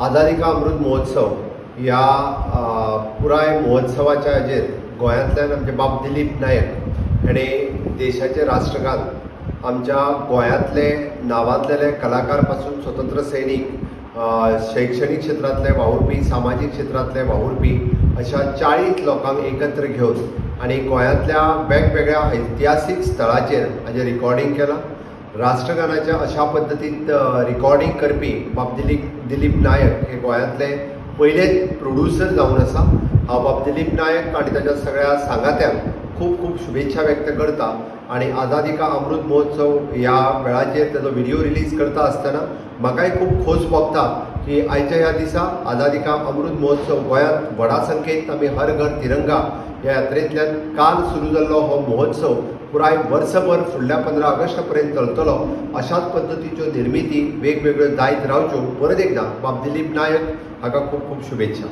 आझादी का अमृत महोत्सव ह्या पुराय महोत्सवाच्या हाजेर गोंयांतल्यान आमचे बाब दिलीप नायक हाणें देशाचें राष्ट्रगान आमच्या गोंयांतले नांवाजलेले कलाकार पासून स्वतंत्र सैनीक, शैक्षणीक क्षेत्रांतले वावुरपी, सामाजीक क्षेत्रांतले वावुरपी अशा 40 लोकांक एकत्र घेवन आनी गोंयांतल्या वेगवेगळ्या ऐतिहासीक स्थळाचेर हाजें रिकॉर्डींग केलां. राष्ट्रगानाच्या अशा पद्दतीन रिकॉर्डींग करपी बाब दिलीप दिलीप नायक हे गोंयांतले पयलेच प्रोड्युसर जावन आसा. हांव बाब दिलीप नायक आनी ताच्या सगळ्या सांगात्यांक खूब खूब शुभेच्छा व्यक्त करता आनी आझादी का अमृत महोत्सव ह्या वेळाचेर ताजो व्हिडियो रिलीज करता आसतना म्हाकाय खूब खोस भोगता की आयच्या ह्या दिसा आझादी का अमृत महोत्सव गोंयांत व्हडा संख्येत आमी हर घर तिरंगा ह्या यात्रेंतल्यान काल सुरू जाल्लो हो महोत्सव पुराय वर्सभर फुडल्या 15 ऑगस्टा पर्यंत चलतलो. अशाच पद्दतीच्यो निर्मिती वेगवेगळ्यो जायत रावच्यो. परत एकदां बाब दिलीप नायक हाका खूब खूब शुभेच्छा.